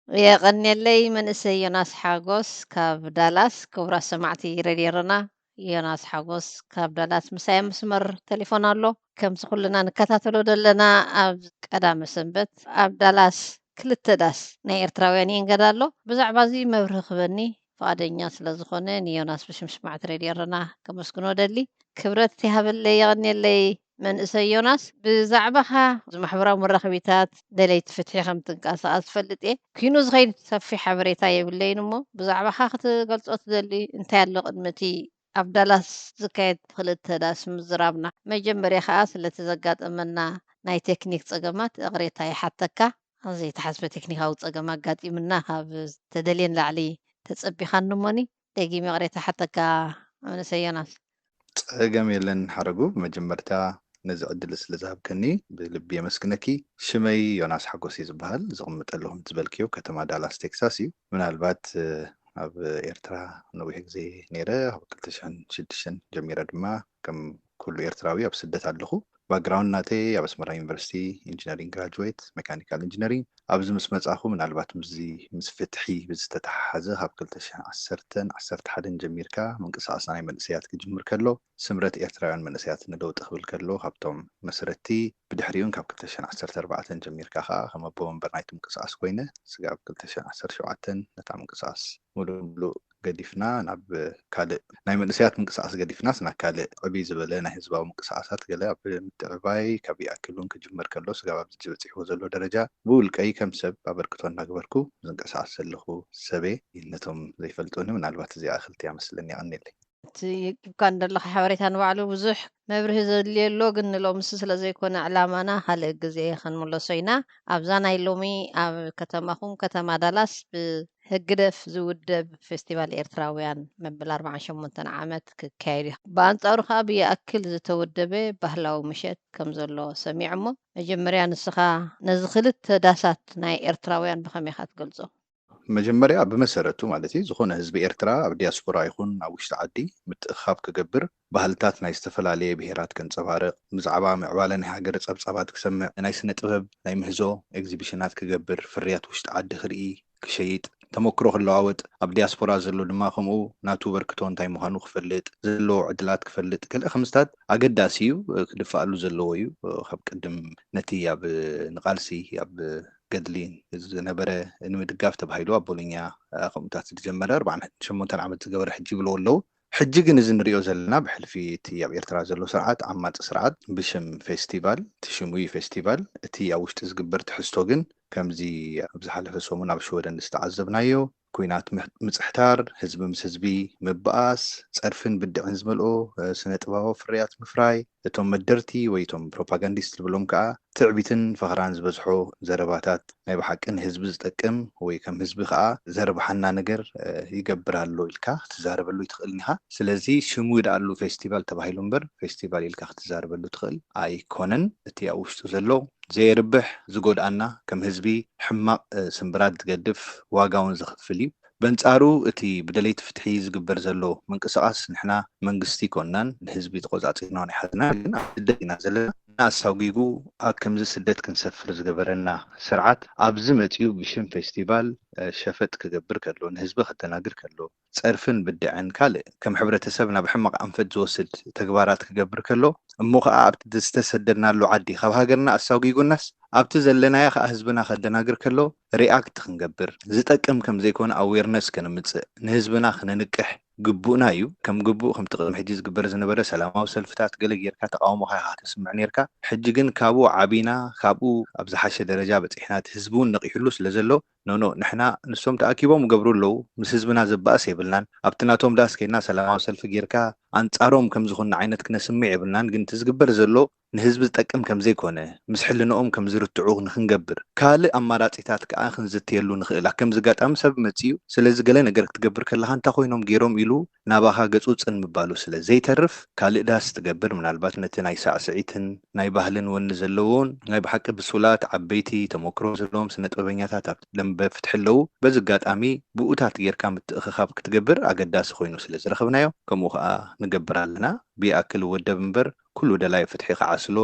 የቐንየለይ መንእሰይ ዮናስ ሓጎስ ካብ ዳላስ። ክቡራት ሰማዕቲ ሬድዮ ኤረና፣ ዮናስ ሓጎስ ካብ ዳላስ ምሳይ ኣብ መስመር ቴሌፎን ኣሎ። ከምዚ ኩልና ንከታተሎ ዘለና፣ ኣብ ቀዳመ ሰንበት ኣብ ዳላስ ክልተ ዳስ ናይ ኤርትራውያን ይእንገዳ ኣሎ። ብዛዕባ እዚ መብርሂ ክበኒ ፍቓደኛ ስለ ዝኾነ ንዮናስ ብሽም ሰማዕቲ ሬድዮ ኤረና ከመስግኖ ደሊ። ክብረት ይሃበለይ፣ የቐንየለይ። መንእሰይ ዮናስ፣ ብዛዕባኻ ኣብዚ ማሕበራዊ መራኸቢታት ደለይቲ ፍትሒ ከም ትንቀሳቐስ ዝፈልጥ እየ። ኪኑ ዝኸይድ ሰፊሕ ሓበሬታ የብለይን እሞ፣ ብዛዕባኻ ክትገልጾ ትደሊ እንታይ ኣሎ? ቅድሚ እቲ ኣብ ዳላስ ዝካየድ ክልተ ዳስ ምዝራብና፣ መጀመርያ ከኣ ስለቲ ዘጋጠመና ናይ ቴክኒክ ጸገማት እቕሬታ ይሓተካ። ዘይተሓስበ ቴክኒካዊ ጸገም ኣጋጢምና፣ ካብ ዝተደልየ ንላዕሊ ተጸቢኻኒ እሞኒ፣ ደጊም ይቕሬታ ሓተካ መንእሰይ ዮናስ። ጸገም የለን ሓረጉ። ብመጀመርታ ነዚ ዕድል ስለ ዝሃብከኒ ብልቢ የመስግነኪ። ሽመይ ዮናስ ሓጎስ እዩ ዝበሃል። ዝቕምጥ ኣለኹ ዝበልክዮ ከተማ ዳላስ ቴክሳስ እዩ። ምናልባት፣ እ፣ ኣብ ኤርትራ ነዊሕ ግዜ ነይረ። ካብ ክልተ ሽሕን ሽዱሽተን ጀሚረ ድማ ከም ኩሉ ኤርትራዊ ኣብ ስደት ኣለኹ። ባክግራውንድ ናተይ ኣብ ኣስመራ ዩኒቨርሲቲ ኢንጂነሪንግ ግራጁዌት፣ ሜካኒካል ኢንጂነሪንግ። ኣብዚ ምስ መጻኹ ምናልባት ምስዚ ምስ ፍትሒ ብዝተተሓሓዘ ካብ ክልተ ሽሕን ዓሰርተን ዓሰርተ ሓደን ጀሚርካ ምንቅስቓስ ናይ መንእሰያት ክጅምር ከሎ፣ ስምረት ኤርትራውያን መንእሰያት ንለውጢ ክብል ከሎ ካብቶም መስረትቲ፣ ብድሕሪኡን ካብ ክልተ ሽሕን ዓሰርተ ኣርባዕተን ጀሚርካ ከኣ ከም ኣቦ መንበር ናይቲ ምንቅስቓስ ኮይነ፣ ስጋብ ክልተ ሽሕን ዓሰርተ ሸውዓተን ነታ ምንቅስቓስ ሙሉእ ሙሉእ ገዲፍና ናብ ካልእ ናይ መንእሰያት ምንቅስቓስ ገዲፍናስ ናብ ካልእ ዕብይ ዝበለ ናይ ህዝባዊ ምንቅስቓሳት ገለ ኣብ ምትዕባይ ካብ ይኣክል እውን ክጅመር ከሎ ስጋብ ኣብዚ በጺሕዎ ዘሎ ደረጃ ብውልቀይ ከም ሰብ ኣበርክቶ እናገበርኩ ዝንቀሳቐስ ዘለኹ ሰበ። ነቶም ዘይፈልጡኒ ምናልባት እዚኣ ክልቲያ መስለኒ የቐንየለይ። እቲ ይቅብካ እንደለኻ ሓበሬታ ንባዕሉ ብዙሕ መብርሂ ዘድልዮ ኣሎ፣ ግን ንሎምሲ ስለ ዘይኮነ ዕላማና ካልእ ግዜ ክንምለሶ ኢና። ኣብዛ ናይ ሎሚ ኣብ ከተማኹም ከተማ ዳላስ ብህግደፍ ዝውደብ ፌስቲቫል ኤርትራውያን መበል ኣርባዓን ሸሞንተን ዓመት ክካየድ እዩ። ብኣንጻሩ ከኣ ብይኣክል ዝተወደበ ባህላዊ ምሸት ከም ዘሎ ሰሚዐ እሞ፣ መጀመርያ ንስኻ ነዚ ክልተ ዳሳት ናይ ኤርትራውያን ብኸመይ ኢኻ ትገልጾ? መጀመርያ ብመሰረቱ ማለት እዩ፣ ዝኾነ ህዝቢ ኤርትራ ኣብ ዲያስፖራ ይኹን ኣብ ውሽጢ ዓዲ ምትእኽኻብ ክገብር፣ ባህልታት ናይ ዝተፈላለየ ብሄራት ከንጸባርቕ፣ ብዛዕባ ምዕባለ ናይ ሃገር ጸብጻባት ክሰምዕ፣ ናይ ስነ ጥበብ ናይ ምህዞ ኤግዚቢሽናት ክገብር፣ ፍርያት ውሽጢ ዓዲ ክርኢ፣ ክሸይጥ፣ ተመክሮ ክለዋወጥ፣ ኣብ ዲያስፖራ ዘሎ ድማ ከምኡ ናቱ በርክቶ እንታይ ምዃኑ ክፈልጥ፣ ዘለዎ ዕድላት ክፈልጥ፣ ገለ ከምስታት ኣገዳሲ እዩ፣ ክድፋኣሉ ዘለዎ እዩ። ካብ ቅድም ነቲ ኣብ ንቓልሲ ኣብ ገድሊ ዝነበረ ንምድጋፍ ተባሂሉ ኣብ ቦሎኛ ከምኡታት ዝጀመረ ኣርባዓን ሸሞንተን ዓመት ዝገበረ ሕጂ ይብልዎ ኣለዉ። ሕጂ ግን እዚ ንሪኦ ዘለና ብሕልፊ እቲ ኣብ ኤርትራ ዘሎ ስርዓት፣ ዓማጺ ስርዓት ብሽም ፌስቲቫል፣ እቲ ሽሙ እዩ ፌስቲቫል፣ እቲ ኣብ ውሽጢ ዝግበር ትሕዝቶ ግን ከምዚ ኣብ ዝሓለፈ ሰሙን ኣብ ሽወደን ዝተዓዘብናዮ፣ ኲናት ምሕ-፣ ምጽሕታር፣ ህዝቢ ምስ ህዝቢ ምብኣስ፣ ጸርፍን ብድዕን ዝመልኦ፣ እ፣ ስነ ጥበባዊ ፍርያት ምፍራይ፣ እቶም መደርቲ ወይ እቶም ፕሮፓጋንዲስት ዝብሎም ከኣ ትዕቢትን ፈኸራን ዝበዝሖ ዘረባታት፣ ናይ ብሓቂ ንህዝቢ ዝጠቅም ወይ ከም ህዝቢ ከኣ ዘርብሓና ነገር፣ እ፣ ይገብር ኣሎ ኢልካ ክትዛረበሉ ኣይትኽእልን ኢኻ። ስለዚ ሽሙ ይድኣሉ ፌስቲቫል ተባሂሉ እምበር ፌስቲቫል ኢልካ ክትዛረበሉ ትኽእል ኣይኮነን። እቲ ኣብ ውሽጡ ዘሎ ዘየርብሕ፣ ዝጎድኣና፣ ከም ህዝቢ ሕማቕ፣ እ፣ ስምብራት ዝገድፍ፣ ዋጋ እውን ዘኽፍል እዩ። በንጻሩ እቲ ብደለይቲ ፍትሒ ዝግበር ዘሎ ምንቅስቓስ ንሕና መንግስቲ ኣይኮንናን፣ ንህዝቢ ተቖጻጺርና ናይ ሓዝና፣ ግን ኣብ ስደት ኢና ዘለና። ኣሳጒጉ ኣብ ከምዚ ስደት ክንሰፍር ዝገበረና ስርዓት ኣብዚ መጺኡ ብሽም ፌስቲቫል፣ እ፣ ሸፈጥ ክገብር ከሎ፣ ንህዝቢ ከደናግር ከሎ፣ ጸርፍን ብድዐን ካልእ ከም ሕብረተሰብ ናብ ሕማቕ ኣንፈት ዝወስድ ተግባራት ክገብር ከሎ፣ እሞ ኸኣ ኣብቲ ዝተሰደድናሉ ዓዲ ካብ ሃገርና ኣሳጒጉናስ ኣብቲ ዘለናዮ ኸኣ ህዝብና ከደናግር ከሎ ሪኣክት ክንገብር፣ ዝጠቅም ከም ዘይኮነ ኣዌርነስ ከነምጽእ፣ ንህዝብና ክነንቅሕ ግቡእና እዩ። ከም ግቡእ ከምቲ ቅድሚ ሕጂ ዝግበር ዝነበረ ሰላማዊ ሰልፍታት ገለ ጌርካ ተቃውሞኻ ኢኻ ከተስምዕ ኔርካ። ሕጂ ግን ካብኡ ዓቢና፣ ካብኡ ኣብ ዝሓሸ ደረጃ በጺሕና፣ እቲ ህዝቢ እውን ነቒሕሉ ስለ ዘሎ ኖኖ፣ ንሕና ንሶም ተኣኪቦም ይገብሩ ኣለዉ፣ ምስ ህዝብና ዘባእስ የብልናን። ኣብቲ ናቶም ዳስ ከይድና ሰላማዊ ሰልፊ ጌርካ ኣንጻሮም ከም ዝኾንና ዓይነት ክነስምዕ የብልናን። ግን እቲ ዝግበር ዘሎ ንህዝቢ ዝጠቅም ከም ዘይኮነ፣ ምስ ሕልንኦም ከም ዝርትዑ ንኽንገብር፣ ካልእ ኣማራጺታት ከኣ ክንዝትየሉ ንኽእል። ኣብ ከምዚ ኣጋጣሚ ሰብ መጺኡ፣ ስለዚ ገለ ነገር ክትገብር ከለኻ እንታይ ኮይኖም ጌሮም ኢሉ ናባኻ ገጹ ጽን ምባሉ ስለ ዘይተርፍ፣ ካልእ ዳስ ትገብር፣ ምናልባት ነቲ ናይ ሳዕስዒትን ናይ ባህልን ወኒ ዘለዎን ናይ ብሓቂ ብሱላት ዓበይቲ ተመክሮ ዘለዎም ስነ ጥበበኛታት ኣብ ደንበ ፍትሒ ኣለዉ። በዚ ኣጋጣሚ ብኡታት ጌርካ ምትእኽኻብ ክትገብር ኣገዳሲ ኮይኑ ስለ ዝረኸብናዮ፣ ከምኡ ኸኣ ንገብር ኣለና። ብይኣክል ወደብ እምበር ኩሉ ደላይ ፍትሒ ክዓስሎ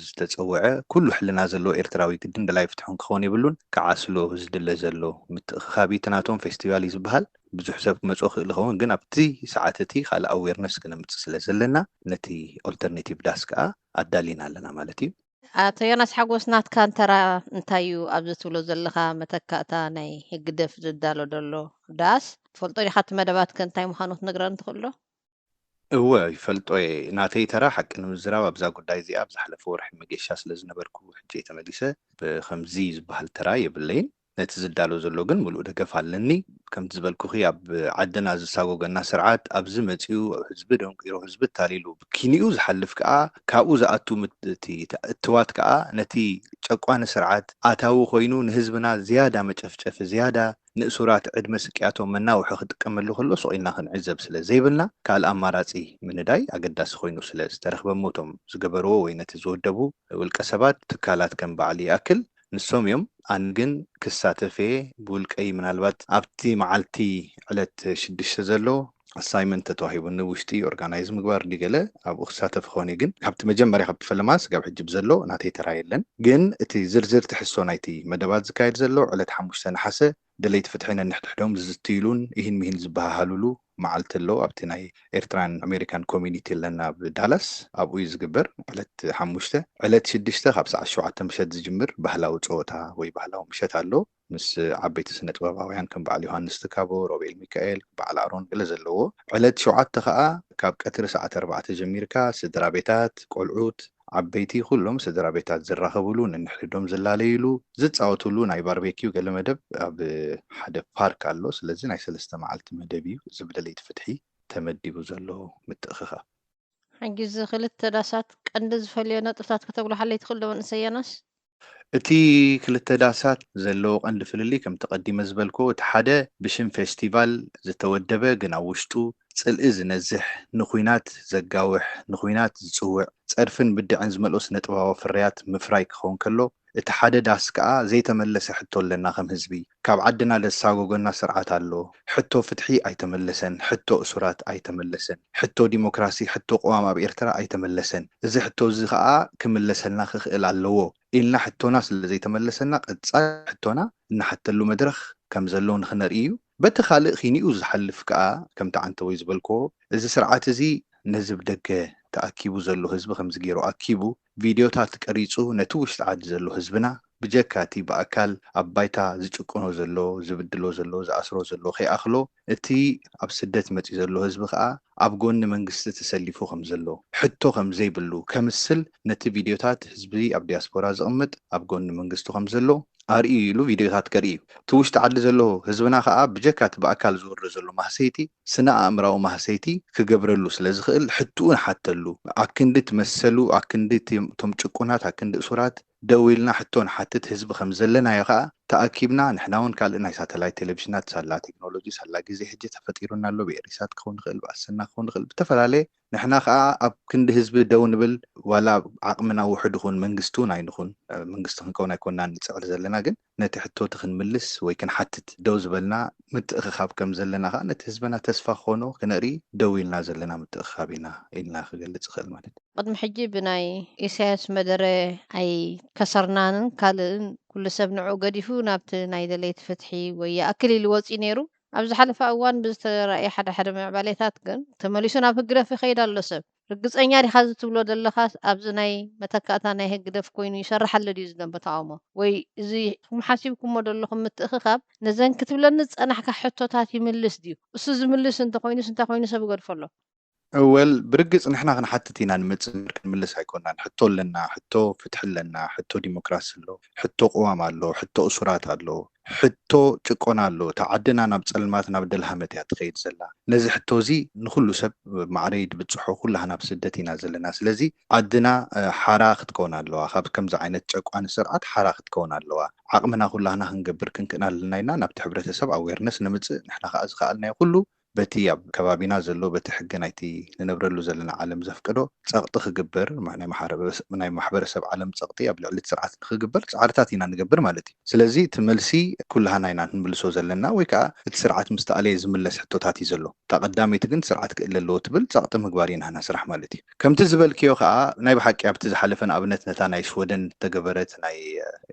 ዝተፀውዐ ኩሉ ሕልና ዘለዎ ኤርትራዊ ግድን ደላይ ፍትሕን ክኸውን የብሉን። ክዓስሎ ዝድለ ዘሎ ምትእኽኻብ እዩ። እቲ ናቶም ፌስቲቫል እዩ ዝበሃል። ብዙሕ ሰብ ክመፅኦ ክእል ይኸውን፣ ግን ኣብቲ ሰዓት እቲ ካልእ ኣዌርነስ ክነምፅእ ስለ ዘለና ነቲ ኦልተርኔቲቭ ዳስ ከዓ ኣዳሊና ኣለና ማለት እዩ። ኣቶ ዮናስ ሓጎስ፣ ናትካ ተራ እንታይ እዩ? ኣብዚ ትብሎ ዘለኻ መተካእታ ናይ ህግደፍ ዝዳሎ ዘሎ ዳስ ትፈልጦ ዲኻ? እቲ መደባትከ እንታይ ምዃኑ ክትነግረን ትኽእል ዶ? እወ ይፈልጦ እየ። ናተይ ተራ ሓቂ ንምዝራብ ኣብዛ ጉዳይ እዚኣ ኣብ ዝሓለፈ ወርሒ መገሻ ስለ ዝነበርኩ ሕጂ እየ ተመሊሰ። ብከምዚ ዝበሃል ተራ የብለይን። ነቲ ዝዳሎ ዘሎ ግን ምሉእ ደገፍ ኣለኒ። ከምቲ ዝበልኩኺ ኣብ ዓድና ዝሳጎገና ስርዓት ኣብዚ መፂኡ ህዝቢ ደንቂሩ ህዝቢ ታሊሉ ኪኒኡ ዝሓልፍ ከዓ ካብኡ ዝኣቱ እትዋት ከዓ ነቲ ጨቋኒ ስርዓት ኣታዊ ኮይኑ ንህዝብና ዝያዳ መጨፍጨፊ ዝያዳ ንእሱራት ዕድመ ስቅያቶም መናውሒ ክጥቀመሉ ከሎ ስቕ ኢልና ክንዕዘብ ስለ ዘይብልና ካልእ ኣማራፂ ምንዳይ ኣገዳሲ ኮይኑ ስለ ዝተረኽበ እሞ እቶም ዝገበርዎ ወይ ነቲ ዝወደቡ ውልቀ ሰባት ትካላት ከም በዓል ይኣክል ንሶም እዮም። ኣነ ግን ክሳተፍ እየ ብውልቀይ ምናልባት ኣብቲ መዓልቲ ዕለት ሽዱሽተ ዘሎ ኣሳይመንት ተተዋሂቡኒ ውሽጢ ኦርጋናይዝ ምግባር ድዩ ገለ ኣብኡ ክሳተፍ ክኾን እየ። ግን ካብቲ መጀመርያ ካብቲ ፈለማ ስጋብ ሕጂ ብዘሎ ናተይ ተራ የለን። ግን እቲ ዝርዝር ትሕዝቶ ናይቲ መደባት ዝካየድ ዘሎ ዕለት ሓሙሽተ ነሓሰ ደለይቲ ፍትሒ ነንሕድሕዶም ዝዝትይሉን ኢሂን ሚሂን ዝበሃሃሉሉ መዓልቲ ኣሎ። ኣብቲ ናይ ኤርትራን ኣሜሪካን ኮሚኒቲ ኣለና ኣብ ዳላስ ኣብኡ እዩ ዝግበር። ዕለት ሓሙሽተ ዕለት ሽዱሽተ ካብ ሰዓት ሸውዓተ ምሸት ዝጅምር ባህላዊ ፀወታ ወይ ባህላዊ ምሸት ኣሎ። ምስ ዓበይቲ ስነ ጥበባውያን ከም በዓል ዮሃንስ ትካቦ፣ ሮቤል ሚካኤል፣ በዓል ኣሮን ገለ ዘለዎ። ዕለት ሸውዓተ ከዓ ካብ ቀትሪ ሰዓት ኣርባዕተ ጀሚርካ ስድራ ቤታት፣ ቆልዑት፣ ዓበይቲ ኩሎም ስድራ ቤታት ዝራኸብሉ፣ ነንሕድሕዶም ዝላለይሉ፣ ዝፃወትሉ ናይ ባርቤኪው ገለ መደብ ኣብ ሓደ ፓርክ ኣሎ። ስለዚ ናይ ሰለስተ መዓልቲ መደብ እዩ እዚ ብደለይቲ ፍትሒ ተመዲቡ ዘሎ ምትእኽኻብ። ሕጂ እዚ ክልተ ዳሳት ቀንዲ ዝፈልዮ ነጥብታት ከተጉልሓለይ ትኽእል ዶ መንእሰይ ዮናስ? እቲ ክልተ ዳሳት ዘለዎ ቀንዲ ፍልልይ ከምቲ ቀዲመ ዝበልኩ እቲ ሓደ ብሽም ፌስቲቫል ዝተወደበ ግን ኣብ ውሽጡ ፅልኢ ዝነዝሕ ንኹናት ዘጋውሕ ንኹናት ዝፅውዕ ፀርፍን ብድዕን ዝመልኦ ስነ ጥበባዊ ፍርያት ምፍራይ ክኸውን ከሎ እቲ ሓደ ዳስ ከዓ ዘይተመለሰ ሕቶ ኣለና ከም ህዝቢ ካብ ዓድና ለሳጎጎና ስርዓት ኣሎ ሕቶ ፍትሒ ኣይተመለሰን ሕቶ እሱራት ኣይተመለሰን ሕቶ ዲሞክራሲ ሕቶ ቅዋም ኣብ ኤርትራ ኣይተመለሰን እዚ ሕቶ እዚ ከዓ ክምለሰልና ክኽእል ኣለዎ ኢልና ሕቶና ስለ ዘይተመለሰና ቀፃሊ ሕቶና እናሓተሉ መድረኽ ከም ዘሎ ንክነርኢ እዩ። በቲ ካልእ ኪኒኡ ዝሓልፍ ከዓ ከምቲ ዓንተወይ ዝበልክዎ እዚ ስርዓት እዚ ነዚ ብደገ ተኣኪቡ ዘሎ ህዝቢ ከምዚ ገይሩ ኣኪቡ ቪድዮታት ቀሪፁ ነቲ ውሽጢ ዓዲ ዘሎ ህዝብና ብጀካ እቲ ብኣካል ኣብ ባይታ ዝጭቁኖ ዘሎ ዝብድሎ ዘሎ ዝኣስሮ ዘሎ ከይኣኽሎ እቲ ኣብ ስደት መፂኡ ዘሎ ህዝቢ ከዓ ኣብ ጎኒ መንግስቲ ተሰሊፉ ከም ዘሎ ሕቶ ከም ዘይብሉ ከምስል ነቲ ቪድዮታት ህዝቢ ኣብ ዲያስፖራ ዝቕምጥ ኣብ ጎኒ መንግስቱ ከም ዘሎ ኣርእዩ ኢሉ ቪድዮታት ከርኢ እዩ። እቲ ውሽጢ ዓዲ ዘሎ ህዝብና ከዓ ብጀካ እቲ ብኣካል ዝወርዶ ዘሎ ማህሰይቲ ስነ ኣእምራዊ ማህሰይቲ ክገብረሉ ስለ ዝኽእል ሕትኡ ንሓተሉ ኣክንዲ ትመሰሉ ኣክንዲ እቶም ጭቁናት ኣክንዲ እሱራት ደው ኢልና ሕቶ ንሓትት ህዝቢ ከም ዘለናዮ ከዓ ተኣኪብና ንሕና እውን ካልእ ናይ ሳተላይት ቴሌቪዥናት ሳላ ቴክኖሎጂ ሳላ ግዜ ሕጂ ተፈጢሩና ኣሎ ብኤሪሳት ክኸውን ይኽእል ብኣሰና ክኸውን ይኽእል ብተፈላለየ ንሕና ከዓ ኣብ ክንዲ ህዝቢ ደው ንብል ዋላ ዓቕምና ውሑድ ይኹን መንግስቲ እውን ኣይንኹን መንግስቲ ክንከውን ኣይኮንና ንፅዕር ዘለና ግን ነቲ ሕቶ እቲ ክንምልስ ወይ ክንሓትት ደው ዝበልና ምትእኽኻብ ከም ዘለና ከዓ ነቲ ህዝብና ተስፋ ክኾኖ ክነርኢ ደው ኢልና ዘለና ምትእኽኻብ ኢና ኢልና ክገልፅ ይኽእል ማለት እዩ። ቅድሚ ሕጂ ብናይ ኢሳያስ መደረ ኣይከሰርናንን ካልእን ኩሉ ሰብ ንዑ ገዲፉ ናብቲ ናይ ደለይቲ ፍትሒ ወይ ይኣክል ኢሉ ወፂኡ ነይሩ። ኣብ ዝሓለፈ እዋን ብዝተራእየ ሓደ ሓደ ምዕባሌታት ግን ተመሊሱ ናብ ህግደፍ ይኸይድ ኣሎ ሰብ። ርግፀኛ ዲኻ እዚ ትብሎ ዘለኻስ ኣብዚ ናይ መተካእታ ናይ ህግደፍ ኮይኑ ይሰርሕ ኣሎ ድዩ ዝደንበ ተቓውሞ? ወይ እዚ ኢኹም ሓሲብኩሞ ዘለኹም ምትእኽኻብ ነዘን ክትብለኒ ዝፀናሕካ ሕቶታት ይምልስ ድዩ? እሱ ዝምልስ እንተኾይኑስ እንታይ ኮይኑ ሰብ ይገድፎ ኣሎ? እወል ብርግፅ ንሕና ክንሓትት ኢና ንመፅእ እምበር ክንምልስ ኣይኮናን። ሕቶ ኣለና፣ ሕቶ ፍትሒ ኣለና፣ ሕቶ ዲሞክራሲ ኣሎ፣ ሕቶ ቅዋም ኣሎ፣ ሕቶ እሱራት ኣሎ፣ ሕቶ ጭቆና ኣሎ። እታ ዓድና ናብ ፀልማት ናብ ደልሃመት እያ ትኸይድ ዘላ። ነዚ ሕቶ እዚ ንኩሉ ሰብ ማዕረይ ድብፅሖ ኩላህና ኣብ ስደት ኢና ዘለና። ስለዚ ዓድና ሓራ ክትከውን ኣለዋ። ካብ ከምዚ ዓይነት ጨቋኒ ስርዓት ሓራ ክትከውን ኣለዋ። ዓቕምና ኩላህና ክንገብር ክንክእል ኣለና ኢና። ናብቲ ሕብረተሰብ ኣዌርነስ ንምፅእ ንሕና ከዓ ዝኸኣልናዮ ኩሉ በቲ ኣብ ከባቢና ዘሎ በቲ ሕጊ ናይቲ ንነብረሉ ዘለና ዓለም ዘፍቅዶ ጸቕጢ ክግበር፣ ናይ ማሕበረሰብ ዓለም ጸቕጢ ኣብ ልዕሊ እቲ ስርዓት ንክግበር ጻዕርታት ኢና ንገብር ማለት እዩ። ስለዚ እቲ መልሲ ኩላህና ኢና ክንምልሶ ዘለና፣ ወይ ከዓ እቲ ስርዓት ምስ ተኣለየ ዝምለስ ሕቶታት እዩ ዘሎ። እታ ቀዳመይቲ ግን ስርዓት ክእለ ኣለዎ ትብል ጸቕጢ ምግባር እዩ ናህና ስራሕ ማለት እዩ። ከምቲ ዝበልክዮ ከዓ ናይ ብሓቂ ኣብቲ ዝሓለፈ ንኣብነት ነታ ናይ ሽወደን ዝተገበረት ናይ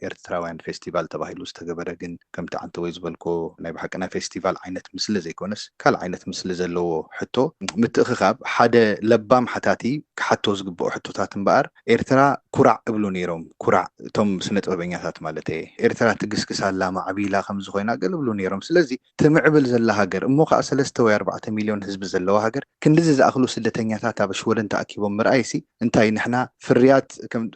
ኤርትራውያን ፌስቲቫል ተባሂሉ ዝተገበረ ግን ከምቲ ዓንተወይ ዝበልኮ ናይ ብሓቂ ናይ ፌስቲቫል ዓይነት ምስሊ ዘይኮነስ ካልእ ዓይነት ምስሊ ዘለዎ ሕቶ ምትእኽኻብ ሓደ ለባም ሓታቲ ክሓቶ ዝግብኦ ሕቶታት እምበኣር ኤርትራ ኩራዕ እብሉ ነይሮም። ኩራዕ እቶም ስነ ጥበበኛታት ማለት እየ። ኤርትራ ትግስግስ ኣላ ማዕቢላ ከምዚ ኮይና ገለ እብሉ ነይሮም። ስለዚ ትምዕብል ዘላ ሃገር እሞ ከዓ ሰለስተ ወይ ኣርባዕተ ሚልዮን ህዝቢ ዘለዋ ሃገር ክንድዚ ዝኣኽሉ ስደተኛታት ኣብ ሽወደን ተኣኪቦም ምርኣይሲ እንታይ ንሕና ፍርያት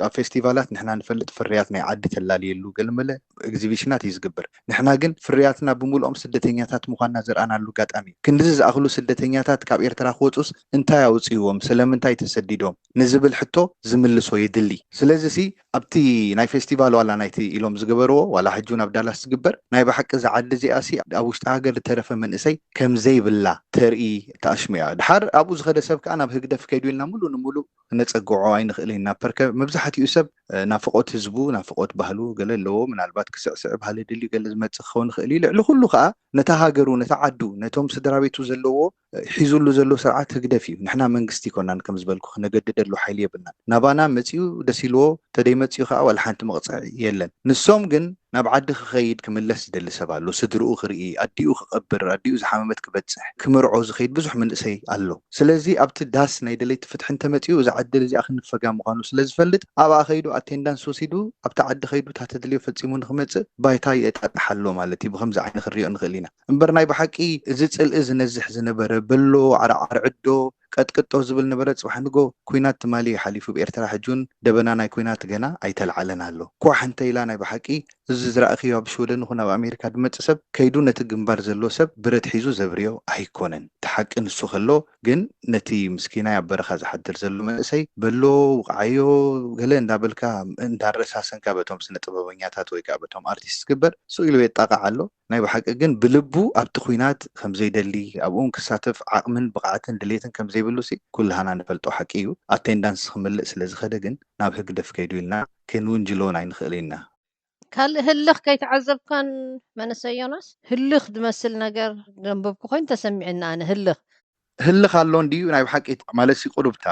ኣብ ፌስቲቫላት ንሕና ንፈልጥ ፍርያት ናይ ዓዲ ተላልየሉ ገለመለ ኤግዚቢሽናት እዩ ዝግበር። ንሕና ግን ፍርያትና ብምሉኦም ስደተኛታት ምዃንና ዘርኣናሉ ኣጋጣሚ እዩ። ክንድዚ ዝኣኽሉ ስደተኛታት ካብ ኤርትራ ክወፁስ እንታይ ኣውፅእዎም? ስለምንታይ ተሰዲዶም? ንዝብል ሕቶ ዝምልሶ የድሊ። ስለዚ ሲ ኣብቲ ናይ ፌስቲቫል ዋላ ናይቲ ኢሎም ዝገበርዎ ዋላ ሕጂ እውን ኣብ ዳላስ ዝግበር ናይ ብሓቂ እዛ ዓዲ እዚኣ ሲ ኣብ ውሽጢ ሃገር ዝተረፈ መንእሰይ ከምዘይብላ ተርኢ ተኣሽሙያ። ድሓር ኣብኡ ዝኸደ ሰብ ከዓ ናብ ህግደፍ ከይዱ ኢልና ሙሉ ንሙሉ ክነፀግዖ ኣይንኽእል ኢና። ፐርከ መብዛሕትኡ ሰብ ናፍቆት ህዝቡ ናፍቆት ባህሉ ገለ ኣለዎ። ምናልባት ክስዕስዕ ባህሊ ድልዩ ገለ ዝመፅእ ክኸውን ይኽእል እዩ። ልዕሊ ኩሉ ከዓ ነታ ሃገሩ ነታ ዓዱ ነቶም ስድራ ቤቱ ዘለዎ ሒዙሉ ዘሎ ስርዓት ህግደፍ እዩ። ንሕና መንግስቲ ይኮናን ከም ዝበልኩ ክነገድደሉ ሓይሊ የብልናን። ናባና መፂኡ ደስ ኢልዎ ተደይመፂኡ ከዓ ዋላ ሓንቲ መቕፅዒ የለን። ንሶም ግን ናብ ዓዲ ክኸይድ ክምለስ ዝደሊ ሰብ ኣሎ። ስድርኡ ክርኢ፣ ኣዲኡ ክቐብር፣ ኣዲኡ ዝሓመመት ክበፅሕ፣ ክምርዖ ዝኸይድ ብዙሕ መንእሰይ ኣሎ። ስለዚ ኣብቲ ዳስ ናይ ደለይቲ ፍትሒ እንተመፂኡ እዛ ዕድል እዚኣ ክንፈጋ ምዃኑ ስለ ዝፈልጥ ኣብኣ ከይዱ ኣቴንዳንስ ወሲዱ ኣብቲ ዓዲ ከይዱ እታ ተድልዮ ፈፂሙ ንክመፅእ ባይታ የጣጥሓ ኣሎ ማለት እዩ። ብከምዚ ዓይኒ ክንሪኦ ንኽእል ኢና። እምበር ናይ ብሓቂ እዚ ፅልኢ ዝነዝሕ ዝነበረ በሎ ዓርዓር ዕዶ ቀጥቅጦ ዝብል ነበረ። ፅባሕ ንጎ ኩናት ትማሊ ሓሊፉ ብኤርትራ ሕጂ እውን ደበና ናይ ኩናት ገና ኣይተልዓለን ኣሎ። ኳሕ እንተ ኢላ ናይ ብሓቂ እዚ ዝረኣኽዮ ኣብ ሽወደን ይኹን ኣብ ኣሜሪካ ዝመፅእ ሰብ ከይዱ ነቲ ግንባር ዘሎ ሰብ ብረት ሒዙ ዘብርዮ ኣይኮነን። እቲ ሓቂ ንሱ ከሎ ግን ነቲ ምስኪናይ ኣብ በረኻ ዝሓድር ዘሎ መንእሰይ በሎ ውቕዓዮ ገለ እንዳበልካ እንዳረሳሰንካ በቶም ስነ ጥበበኛታት ወይ ከዓ በቶም ኣርቲስት ዝግበር ስቕ ኢሉ የጣቕዕ ኣሎ። ናይ ብሓቂ ግን ብልቡ ኣብቲ ኩናት ከምዘይደሊ ኣብኡን ክሳተፍ ዓቕምን ብቕዓትን ድሌትን ከምዘይብሉ ሲ ኩልሃና ንፈልጦ ሓቂ እዩ። ኣቴንዳንስ ክምልእ ስለ ዝኸደ ግን ናብ ህግደፍ ከይዱ ኢልና ክንውንጅሎን ኣይንኽእል ኢና። ካልእ ህልኽ ከይተዓዘብካን መንእሰይ ዮናስ? ህልኽ ዝመስል ነገር ዘንበብኩ ኮይኑ ተሰሚዕና ኣነ ህልኽ ህልኽ ኣሎ እንድዩ ናይ ብሓቂ ማለት ሲ ቁሩብታ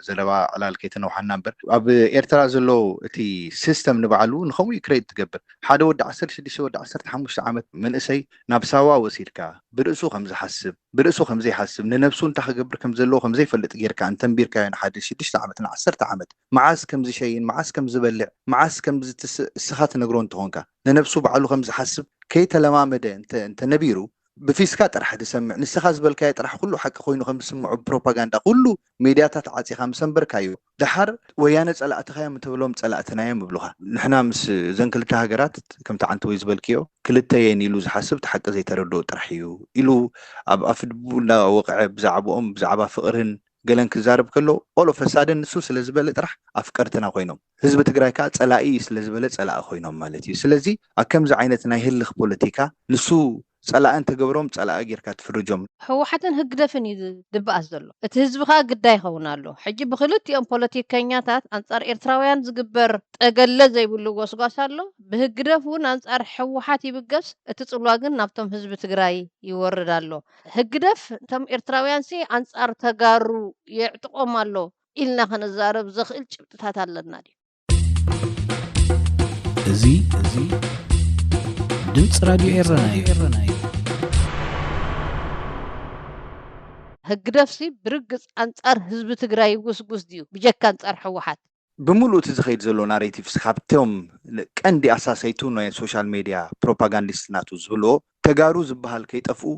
ዘረባ ዕላል ከይተነውሓና እምበር ኣብ ኤርትራ ዘሎ እቲ ሲስተም ንባዕሉ ንኸምኡ ክሬድ ትገብር ሓደ ወዲ ዓሰርተ ሽዱሽተ ወዲ ዓሰርተ ሓሙሽተ ዓመት መንእሰይ ናብ ሳዋ ወሲድካ ብርእሱ ከም ዝሓስብ ብርእሱ ከም ዘይሓስብ ንነብሱ እንታይ ክገብር ከም ዘለዎ ከም ዘይፈልጥ ጌርካ እንተንቢርካዮ ንሓደ ሽዱሽተ ዓመት ንዓሰርተ ዓመት መዓስ ከም ዝሸይን መዓስ ከም ዝበልዕ መዓስ ከም ዝትስእ እስኻ ትነግሮ እንተኾንካ ንነብሱ ባዕሉ ከም ዝሓስብ ከይተለማመደ እንተ ነቢሩ ብፊስካ ጥራሕ ዝሰምዕ ንስኻ ዝበልካዮ ጥራሕ ኩሉ ሓቂ ኮይኑ ከም ዝስምዖ ብፕሮፓጋንዳ ኩሉ ሜድያታት ዓፂኻ ምስ ኣንበርካዮ ደሓር ወያነ ፀላእትኻ እዮም እትብሎም ፀላእትና እዮም ይብሉኻ። ንሕና ምስ እዘን ክልተ ሃገራት ከምቲ ዓንተወይ ዝበልክዮ ክልተ የን ኢሉ ዝሓስብ እቲ ሓቂ ዘይተረድኦ ጥራሕ እዩ ኢሉ ኣብ ኣፍልቡ እንዳወቕዐ ብዛዕባኦም ብዛዕባ ፍቕርን ገለን ክዛረብ ከሎ all of a sudden ንሱ ስለ ዝበለ ጥራሕ ኣፍቀርትና ኮይኖም ህዝቢ ትግራይ ከዓ ፀላኢ እዩ ስለ ዝበለ ፀላኢ ኮይኖም ማለት እዩ። ስለዚ ኣብ ከምዚ ዓይነት ናይ ህልኽ ፖለቲካ ንሱ ፀላኢ እንተገብሮም ፀላኢ ጌርካ ትፍርጆም። ህወሓትን ህግደፍን እዩ ድበኣስ ዘሎ። እቲ ህዝቢ ከዓ ግዳይ ይኸውን ኣሎ። ሕጂ ብክልቲኦም ፖለቲከኛታት ኣንፃር ኤርትራውያን ዝግበር ጠገለ ዘይብሉ ጎስጓስ ኣሎ። ብህግደፍ እውን ኣንፃር ህወሓት ይብገስ፣ እቲ ፅልዋ ግን ናብቶም ህዝቢ ትግራይ ይወርድ ኣሎ። ህግደፍ እቶም ኤርትራውያን ሲ ኣንፃር ተጋሩ የዕጥቖም ኣሎ ኢልና ክንዛረብ ዘኽእል ጭብጥታት ኣለና ድዩ? እዚ እዚ ድምፂ ራድዮ ኤረና እዩ። ህግደፍሲ ብርግፅ ኣንፃር ህዝቢ ትግራይ ይጉስጉስ ድዩ ብጀካ ኣንፃር ህወሓት? ብምሉእ እቲ ዝኸይድ ዘሎ ናሬቲቭስ ካብቶም ቀንዲ ኣሳሰይቱ ናይ ሶሻል ሜድያ ፕሮፓጋንዲስት ናቱ ዝብልዎ ተጋሩ ዝበሃል ከይጠፍኡ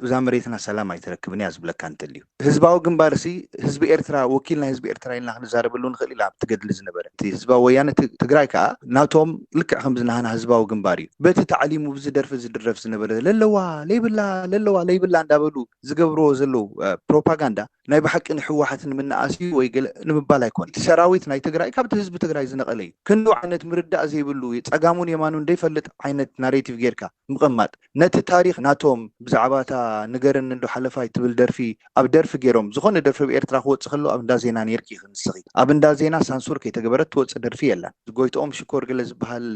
እዛ መሬትና ሰላም ኣይትረክብን እያ ዝብለካ እንተልዩ ህዝባዊ ግንባር ሲ ህዝቢ ኤርትራ ወኪል ናይ ህዝቢ ኤርትራ ኢልና ክንዛረበሉ ንኽእል ኢና ኣብቲ ገድሊ ዝነበረ እቲ ህዝባዊ ወያነ ትግራይ ከዓ ናቶም ልክዕ ከምዚ ናህና ህዝባዊ ግንባር እዩ በቲ ታዕሊሙ ብዚ ደርፊ ዝድረፍ ዝነበረ ለለዋ ለይብላ ለለዋ ለይብላ እንዳበሉ ዝገብርዎ ዘለዉ ፕሮፓጋንዳ ናይ ብሓቂ ንህወሓት ንምንኣስ እዩ ወይ ገለ ንምባል ኣይኮን። እቲ ሰራዊት ናይ ትግራይ ካብቲ ህዝቢ ትግራይ ዝነቐለ እዩ። ክንዱ ዓይነት ምርዳእ ዘይብሉ፣ ጸጋሙን የማኑን ዘይፈልጥ ዓይነት ናሬቲቭ ጌርካ ምቕማጥ፣ ነቲ ታሪኽ ናቶም ብዛዕባ እታ ንገረኒ እንዶ ሓለፋይ ትብል ደርፊ ኣብ ደርፊ ገይሮም፣ ዝኾነ ደርፊ ኣብ ኤርትራ ክወጽእ ከሎ ኣብ እንዳ ዜና ኔርኪ ኢኺ ንስኺ። ኣብ እንዳ ዜና ሳንሱር ከይተገበረት ትወጽእ ደርፊ የላን። ጎይትኦም ሽኮር ገለ ዝበሃል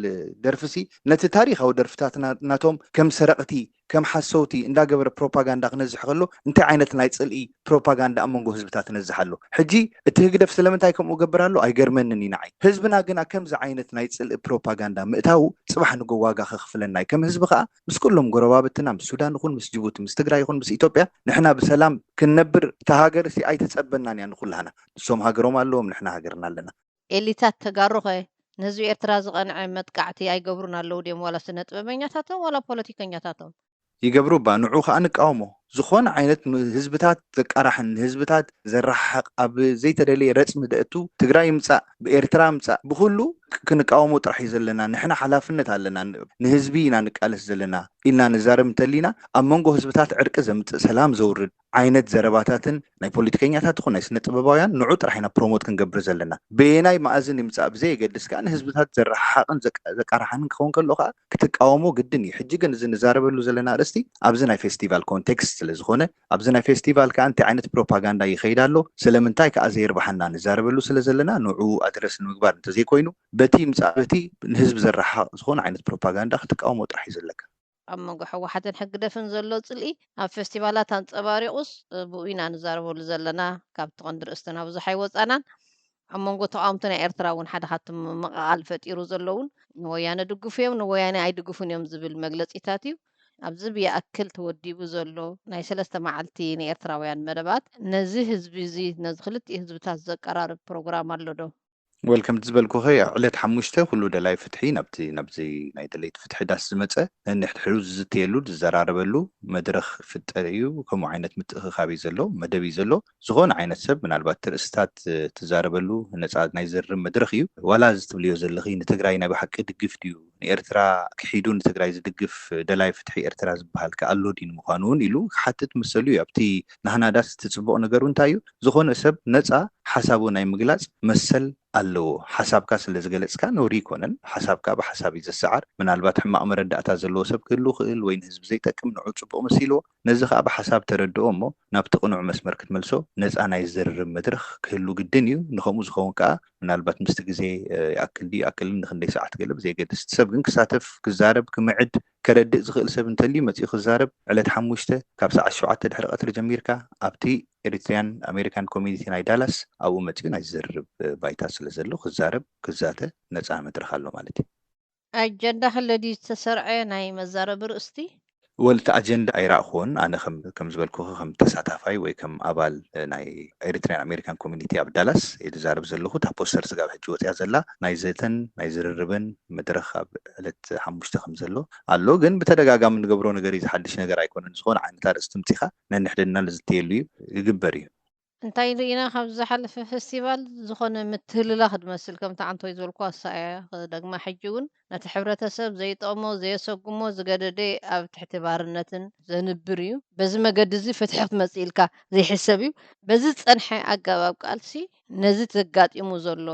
ደርፊሲ ነቲ ታሪኻዊ ደርፍታት ና-፣ ናቶም ከም ሰረቕቲ፣ ከም ሓሰውቲ እንዳገበረ ፕሮፓጋንዳ ክነዝሕ ከሎ እንታይ ዓይነት ናይ ጽልኢ ፕሮፓጋንዳ ኣብ መንጎ ህዝብታት ነዝሕ ኣሎ? ሕጂ እቲ ህግደፍ ስለምንታይ ከምኡ ገብር ኣሎ ኣይገርመንን እዩ ንዓይ። ህዝብና ግና ከምዚ ዓይነት ናይ ጽልኢ ፕሮፓጋንዳ ምእታዉ ጽባሕ ንጎ ዋጋ ከኽፍለና እዩ። ከም ህዝቢ ከኣ ምስ ኩሎም ጎረባብትና፣ ምስ ሱዳን ይኹን ምስ ጅቡቲ፣ ምስ ትግራይ ይኹን ምስ ኢትዮጵያ ንሕና ብሰላም ክንነብር እታ ሃገር ሲ ኣይትጸበናን እያ ንኹላህና። ንሶም ሃገሮም ኣለዎም፣ ንሕና ሃገርና ኣለና። ኤሊታት ተጋሩ ኸ ንህዝቢ ኤርትራ ዝቐንዐ መጥቃዕቲ ኣይገብሩን ኣለዉ ድዮም? ዋላ ስነ ጥበበኛታቶም ዋላ ፖለቲከኛታቶም? ይገብሩ እባ፣ ንዑ ከኣ ንቃወሞ። ዝኾነ ዓይነት ንህዝብታት ዘቃራሕን ንህዝብታት ዘረሓሕቕ ኣብ ዘይተደለየ ረጽሚ ደእቱ ትግራይ ምጻእ ብኤርትራ ምጻእ ብኹሉ ክንቃወሞ ጥራሕ እዩ ዘለና። ንሕና ሓላፍነት ኣለና፣ ንህዝቢ ኢና ንቃለስ ዘለና ኢልና ንዛረብ እንተሊና ኣብ መንጎ ህዝብታት ዕርቂ ዘምጽእ ሰላም ዘውርድ ዓይነት ዘረባታትን ናይ ፖለቲከኛታት ይኹን ናይ ስነ ጥበባውያን ንዑ ጥራሕ ኢና ፕሮሞት ክንገብር ዘለና። በየናይ መኣዝን ይምጻእ ብዘየገድስ ከኣ ንህዝብታት ዘረሓሓቕን ዘቃ-፣ ዘቃራሓንን ክኸውን ከሎ ከኣ ክትቃወሞ ግድን እዩ። ሕጂ ግን እዚ ንዛረበሉ ዘለና ኣርእስቲ ኣብዚ ናይ ፌስቲቫል ኮንቴክስት ስለ ዝኾነ ኣብዚ ናይ ፌስቲቫል ከኣ እንታይ ዓይነት ፕሮፓጋንዳ ይኸይድ ኣሎ፣ ስለምንታይ ከኣ ዘየርብሓና ንዛረበሉ ስለ ዘለና ንዑ ኣድረስ ንምግባር እንተዘይኮይኑ በቲ ይምጻእ በቲ ንህዝቢ ዘረሓሓቕ ዝኾነ ዓይነት ፕሮፓጋንዳ ክትቃወሞ ጥራሕ እዩ ዘለካ። ኣብ መንጎ ሕወሓትን ሕግደፍን ዘሎ ጽልኢ ኣብ ፌስቲቫላት ኣንጸባሪቑስ ብኡ ኢና ንዛረበሉ ዘለና። ካብቲ ቀንዲ ርእስትና ብዙሕ ኣይወጻናን። ኣብ መንጎ ተቓወምቲ ናይ ኤርትራ እውን ሓደ ካብቲ ምምቕቓል ፈጢሩ ዘሎ እውን ንወያነ ድግፉ እዮም ንወያነ ኣይድግፉን እዮም ዝብል መግለጺታት እዩ። ኣብዚ ብይኣክል ተወዲቡ ዘሎ ናይ ሰለስተ መዓልቲ ንኤርትራውያን መደባት ነዚ ህዝቢ እዚ ነዚ ክልቲኡ ህዝብታት ዘቀራርብ ፕሮግራም ኣሎ ዶ? ወል ከምቲ ዝበልኩኺ ዕለት ሓሙሽተ ኩሉ ደላይ ፍትሒ ናብቲ ናብዚ ናይ ደለይቲ ፍትሒ ዳስ ዝመጸ ነንሕድሕዱ ዝዝተየሉ ዝዘራረበሉ መድረኽ ክፍጠር እዩ። ከምኡ ዓይነት ምትእኽኻብ እዩ ዘሎ፣ መደብ እዩ ዘሎ። ዝኾነ ዓይነት ሰብ ምናልባት ትርእስታት ትዛረበሉ ነጻ ናይ ዝርርብ መድረኽ እዩ። ዋላ እዚ ትብልዮ ዘለኺ ንትግራይ ናይ ብሓቂ ድግፍ ድዩ ንኤርትራ ክሒዱ ንትግራይ ዝድግፍ ደላይ ፍትሒ ኤርትራ ዝበሃል ከ ኣሎ ድዩ ንምዃኑ እውን ኢሉ ክሓትት መሰሉ እዩ። ኣብቲ ናህና ዳስ እቲ ጽቡቕ ነገሩ እንታይ እዩ? ዝኾነ ሰብ ነጻ ሓሳቡ ናይ ምግላጽ መሰል ኣለዎ። ሓሳብካ ስለ ዝገለጽካ ነውሪ ኣይኮነን። ሓሳብካ ብሓሳብ እዩ ዘሰዓር። ምናልባት ሕማቕ መረዳእታ ዘለዎ ሰብ ክህሉ ክእል ወይ ንህዝቢ ዘይጠቅም ንዑ ጽቡቕ መሲልዎ ነዚ ከኣ ብሓሳብ ተረድኦ እሞ ናብቲ ቅኑዕ መስመር ክትመልሶ ነጻ ናይ ዝርርብ መድረኽ ክህሉ ግድን እዩ። ንኸምኡ ዝኸውን ከኣ ምናልባት ምስቲ ግዜ ይኣክል ድዩ ይኣክልን ንክንደይ ሰዓት ገለ ብዘየገድስ እቲ ሰብ ግን ክሳተፍ ክዛረብ ክምዕድ ከረድእ ዝኽእል ሰብ እንተልዩ መጺኡ ክዛረብ ዕለት ሓሙሽተ ካብ ሰዓት ሸውዓተ ድሕሪ ቀትሪ ጀሚርካ ኣብቲ ኤሪትሪያን ኣሜሪካን ኮሚኒቲ ናይ ዳላስ ኣብኡ መጺኡ ናይ ዝርርብ ባይታ ስለ ዘሎ ክዛረብ ክዛተ ነጻ መድረኽ ኣሎ ማለት እዩ። ኣጀንዳ ክለ ድዩ ዝተሰርዐ ናይ መዛረቢ ርእስቲ? ወልቲ ኣጀንዳ ኣይረእኽዎን። ኣነ ከም ዝበልኩኺ ከም ተሳታፋይ ወይ ከም ኣባል ናይ ኤሪትሪያን ኣሜሪካን ኮሚኒቲ ኣብ ዳላስ እየ ዝዛረብ ዘለኹ። እታ ፖስተር ስጋብ ሕጂ ወፅያ ዘላ ናይ ዘተን ናይ ዝርርብን መድረኽ ኣብ ዕለት ሓሙሽተ ከም ዘሎ ኣሎ። ግን ብተደጋጋሚ ንገብሮ ነገር እዩ፣ ዝሓድሽ ነገር ኣይኮነን። ዝኾነ ዓይነት ኣርእስቲ ምፂኻ ነንሕድና ንዝተየሉ እዩ፣ ይግበር እዩ። እንታይ ርኢና ካብ ዝሓለፈ ፈስቲቫል ዝኾነ ምትህልላኽ ድመስል ከምቲ ዓንቶይ ዝበልኩ ኣሳእያ ክደግማ ሕጂ እውን ነቲ ሕብረተሰብ ዘይጠቕሞ ዘየሰጉሞ ዝገደደ ኣብ ትሕቲ ባርነትን ዘንብር እዩ። በዚ መገዲ እዚ ፍትሒ ክትመጽእ ኢልካ ዘይሕሰብ እዩ። በዚ ዝጸንሐ ኣገባብ ቃልሲ ነዚ ተጋጢሙ ዘሎ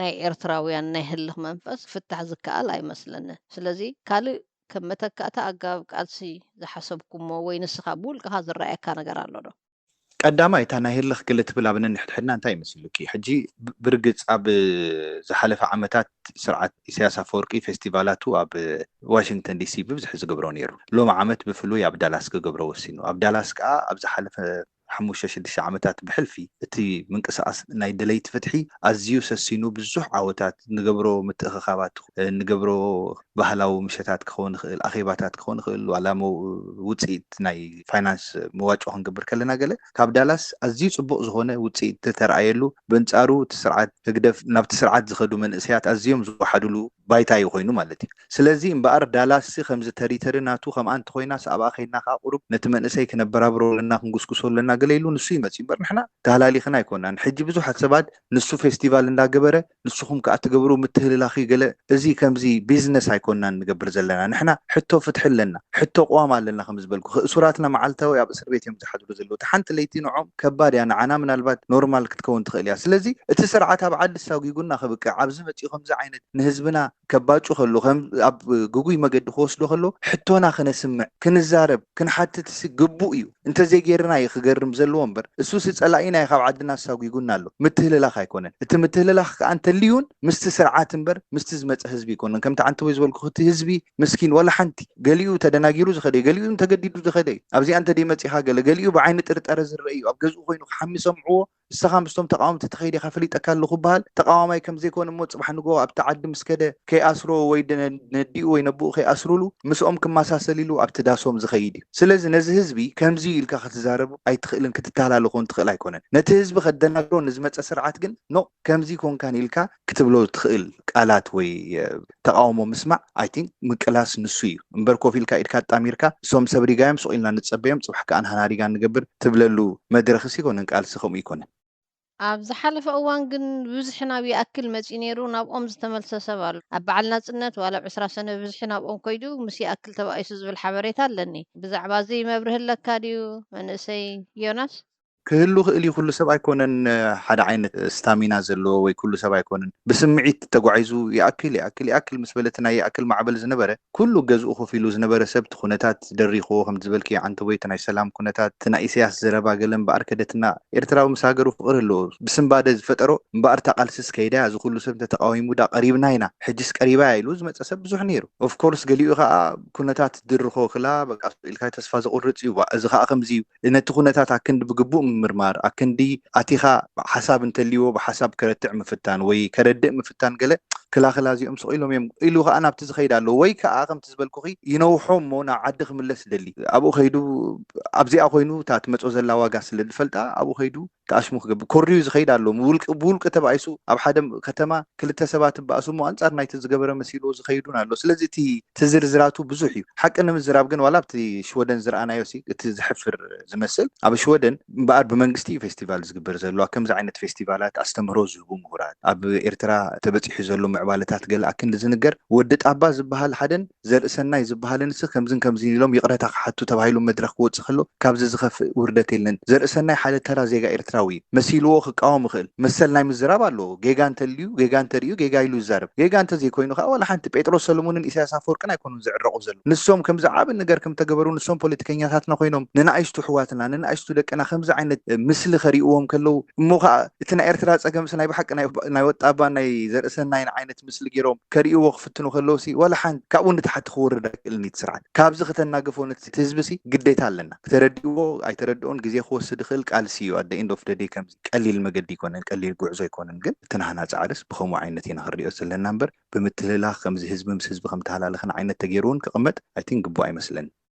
ናይ ኤርትራውያን ናይ ህልኽ መንፈስ ፍታሕ ዝከኣል ኣይመስለንን። ስለዚ ካልእ ከም መተካእታ ኣገባብ ቃልሲ ዝሓሰብኩሞ ወይ ንስኻ ብውልቅኻ ዝረኣየካ ነገር ኣሎ ዶ? ቀዳማይ እታ ናይ ህልኽ ክልትብል ኣብ ነንሕድሕድና እንታይ ይመስልኪ? ሕጂ ብርግጽ ኣብ ዝሓለፈ ዓመታት ስርዓት ኢሳያስ ኣፈወርቂ ፌስቲቫላቱ ኣብ ዋሽንግተን ዲሲ ብብዝሒ ዝገብሮ ነይሩ። ሎም ዓመት ብፍሉይ ኣብ ዳላስ ክገብሮ ወሲኑ። ኣብ ዳላስ ከኣ ኣብ ዝሓለፈ ሓሙሽተ ሽዱሽተ ዓመታት ብሕልፊ እቲ ምንቅስቃስ ናይ ደለይቲ ፍትሒ ኣዝዩ ሰሲኑ ብዙሕ ዓወታት ንገብሮ ምትእኽኻባት ንገብሮ ባህላዊ ምሸታት ክኸውን ይኽእል ኣኼባታት ክኸውን ይኽእል ዋላ ውፅኢት ናይ ፋይናንስ መዋጮ ክንገብር ከለና ገለ ካብ ዳላስ ኣዝዩ ፅቡቕ ዝኾነ ውፅኢት ዝተረኣየሉ ብእንፃሩ እቲ ስርዓት ህግደፍ ናብቲ ስርዓት ዝኸዱ መንእሰያት ኣዝዮም ዝወሓድሉ ባይታ እዩ ኮይኑ ማለት እዩ። ስለዚ እምበኣር ዳላስ ሲ ከምዚ ተሪተሪ ናቱ ከምኣ እንተኮይናስ ኣብኣ ከይድና ከዓ ቁሩብ ነቲ መንእሰይ ክነበራብሮ ኣለና ክንጉስጉሶ ኣለና ገለ ኢሉ ንሱ ይመጽእ እምበር ንሕና ተሃላሊኽና ኣይኮናን። ሕጂ ብዙሓት ሰባት ንሱ ፌስቲቫል እንዳገበረ ንስኹም ከኣ ትገብሩ ምትህልላኺ ገለ፣ እዚ ከምዚ ቢዝነስ ኣይኮናን ንገብር ዘለና። ንሕና ሕቶ ፍትሒ ኣለና፣ ሕቶ ቅዋም ኣለና። ከም ዝበልኩ እሱራትና መዓልታዊ ኣብ እስር ቤት እዮም ዝሓድሩ ዘለዉ። እቲ ሓንቲ ለይቲ ንዖም ከባድ እያ፣ ንዓና ምናልባት ኖርማል ክትከውን ትኽእል እያ። ስለዚ እቲ ስርዓት ኣብ ዓዲ ሳጒጉና ክብቅዕ ኣብዚ መጺኡ ከምዚ ዓይነት ንህዝብና ከባጩ ከሎ፣ ከም ኣብ ግጉይ መገዲ ክወስዶ ከሎ፣ ሕቶና ክነስምዕ፣ ክንዛረብ፣ ክንሓትት ሲ ግቡእ እዩ። እንተዘይጌርና እዩ ክገርም ዘለዎ እምበር፣ እሱ ሲ ጸላኢና እዩ ካብ ዓድና ኣሳጒጉና ኣሎ። ምትህልላኽ ኣይኮነን። እቲ ምትህልላኽ ከኣ እንተልዩን ምስቲ ስርዓት እምበር ምስቲ ዝመጸ ህዝቢ ኣይኮነን። ከምቲ ዓንተቦይ ዝበልኩ እቲ ህዝቢ ምስኪን ወላ ሓንቲ፣ ገሊኡ ተደናጊሩ ዝኸደ እዩ፣ ገሊኡ ተገዲዱ ዝኸደ እዩ። ኣብዚኣ እንተ ደይመጺኻ ገለ፣ ገሊኡ ብዓይኒ ጥርጠረ ዝረአ እዩ። ኣብ ገዝኡ ኮይኑ ክሓሚ ሰምዕዎ፣ ንስኻ ምስቶም ተቃወምቲ ትኸይድ ኢኻ፣ ፈሊጠካ ኣለኹ በሃል፣ ተቃዋማይ ከም ዘይኮነ እሞ ጽባሕ ንግሆ ኣብቲ ዓዲ ምስ ከደ ከይኣስሮ ወይ ደ-፣ ነዲኡ ወይ ነብኡ ከይኣስሩሉ ምስኦም ክመሳሰል ኢሉ ኣብቲ ዳሶም ዝኸይድ እዩ። ስለዚ ነዚ ህዝቢ ከምዚ ኢልካ ክትዛረቡ ኣይትኽእልን፣ ክትተሃላለኾን ትኽእል ኣይኮነን። ነቲ ህዝቢ ከደናግሮ ንዝመጸ ስርዓት ግን ኖ ከምዚ ኮንካን ኢልካ ክትብሎ ትኽእል ቃላት ወይ እ፣ ተቃውሞ ምስማዕ ኣይ ቲንክ ምቅላስ ንሱ እዩ እምበር ኮፍ ኢልካ ኢድካ ኣጣሚርካ እሶም ሰብ ሪጋዮም ሱቕ ኢልና ንጸበዮም ጽባሕ ከኣ ንሃና ሪጋ ንገብር ትብለሉ መድረኽስ ይኮነን። ቃልሲ ከምኡ ይኮነን። ኣብ ዝሓለፈ እዋን ግን ብብዝሒ ናብ ይኣክል መጺኡ ነይሩ፣ ናብኦም ዝተመልሰ ሰብ ኣሎ። ኣብ በዓል ናጽነት ዋላ ኣብ ዕስራ ሰነ ብብዝሒ ናብኦም ከይዱ ምስ ይኣክል ተባኢሱ ዝብል ሓበሬታ ኣለኒ። ብዛዕባ እዚ መብርሂ ኣለካ ድዩ መንእሰይ ዮናስ? ክህሉ ክእል እዩ። ኩሉ ሰብ ኣይኮነን ሓደ ዓይነት ስታሚና ዘለዎ ወይ ኩሉ ሰብ ኣይኮነን። ብስምዒት ተጓዒዙ ይኣክል ይኣክል ይኣክል ምስ በለ እቲ ናይ ይኣክል ማዕበል ዝነበረ ኩሉ ገዝኡ ኮፍ ኢሉ ዝነበረ ሰብ እቲ ኩነታት ደሪኽዎ ከም ዝበልክዮ ዓንተቦይ እቲ ናይ ሰላም ኩነታት እቲ ናይ ኢሳያስ ዘረባ ገለ እምበኣር ከደትና ኤርትራዊ ምስ ሃገሩ ፍቕሪ ኣለዎ። ብስንባደ ዝፈጠሮ እምበኣር እታ ቃልስስ ከይዳ እዚ ኩሉ ሰብ እንተተቃዊሙ ዳ ቀሪብና ኢና ሕጅስ ቀሪባ እያ ኢሉ ዝመጸ ሰብ ብዙሕ ነይሩ። ኦፍኮርስ ገሊኡ ከዓ ኩነታት ድርኾ ክላ በቃ ኢልካ ተስፋ ዘቑርጽ እዩ። ዋ፣ እዚ ከዓ ከምዚ እዩ። ነቲ ኩነታት ኣክንዲ ብግቡእ ምምርማር፣ ኣክንዲ ኣቲኻ ሓሳብ እንተልይዎ ብሓሳብ ከረትዕ ምፍታን ወይ ከረድእ ምፍታን ገለ ክላኽላ እዚኦም ስቕ ኢሎም እዮም ኢሉ ከዓ ናብቲ ዝኸይድ ኣሎ። ወይ ከዓ ከምቲ ዝበልኩኺ ይነውሖ እሞ ናብ ዓዲ ክምለስ ደሊ ኣብኡ ከይዱ ኣብዚኣ ኮይኑ እታ ትመጾ ዘላ ዋጋ ስለ ዝፈልጣ ኣብኡ ከይዱ ተኣሽሙ ክገብር ኮርዩ ዝኸይድ ኣሎ። ውልቂ ብውልቂ ተባኢሱ ኣብ ሓደ ከተማ ክልተ ሰባት ባእሱ እሞ ኣንጻር ናይቲ ዝገበረ መሲልዎ ዝኸይዱን ኣሎ። ስለዚ እቲ እቲ ዝርዝራቱ ብዙሕ እዩ። ሓቂ ንምዝራብ ግን ዋላ ኣብቲ ሽወደን ዝረኣናዮ ሲ እቲ ዝሕፍር ዝመስል ኣብ ሽወደን እምበኣር ብመንግስቲ እዩ ፌስቲቫል ዝግበር ዘሎ። ኣብ ከምዚ ዓይነት ፌስቲቫላት ኣስተምህሮ ዝህቡ ምሁራት ኣብ ኤርትራ ተበጺሑ ዘሎ ምዕባለታት ገለ ኣክንዲ ዝንገር ወዲ ጣባ ዝበሃል ሓደን ዘርእሰናይ ዝበሃልን ሲ ከምዝን ከምዝን ኢሎም ይቕረታ ክሓቱ ተባሂሉ መድረኽ ክወጽእ ከሎ ካብዚ ዝኸፍእ ውርደት የለን። ዘርእሰናይ ሓደ ተራ ዜጋ ኤርትራዊ እዩ። መሲልዎ ክቃወም ይኽእል። መሰል ናይ ምዝራብ ኣለዎ። ጌጋ እንተልዩ ጌጋ እንተርእዩ ጌጋ ኢሉ ይዛረብ። ጌጋ እንተዘይኮይኑ ከዓ ዋላ ሓንቲ ጴጥሮስ ሰለሙንን ኢሳያስ ኣፈወርቅን ኣይኮኑን ዝዕረቑ ዘለዉ። ንሶም ከምዚ ዓቢ ነገር ከም ተገበሩ ንሶም ፖለቲከኛታትና ኮይኖም ንንኣሽቱ ኣሕዋትና ንንኣሽቱ ደቅና ከምዚ ዓይነት እ፣ ምስሊ ከርእይዎም ከለዉ እሞ ከዓ እቲ ናይ ኤርትራ ጸገምስ ናይ ብሓቂ ናይ ናይ ወጣባን ናይ ዘርእሰናይን ዓይነት ምስሊ ገይሮም ከርእይዎ ክፍትኑ ከለውሲ ዋላ ሓንቲ ካብኡ ንታሕቲ ክወርድ ኣይክእልን እዩ እቲ ስርዓት። ካብዚ ከተናግፎ ነቲ ህዝቢ ሲ ግዴታ ኣለና። ተረዲእዎ ኣይተረድኦን ግዜ ክወስድ ይኽእል ቃልሲ እዩ። ኣደ ኢንድ ኦፍ ደደይ ከምዚ ቀሊል መገዲ ኣይኮነን፣ ቀሊል ጉዕዞ ኣይኮነን። ግን እቲ ናህና ጻዕርስ ብኸምኡ ዓይነት ኢና ክንሪኦ ዘለና እምበር ብምትልላኽ ከምዚ ህዝቢ ምስ ህዝቢ ከምተሃላለኽን ዓይነት ተገይሩ እውን ክቕመጥ ኣይቲን ግቡእ ኣይመስለኒ።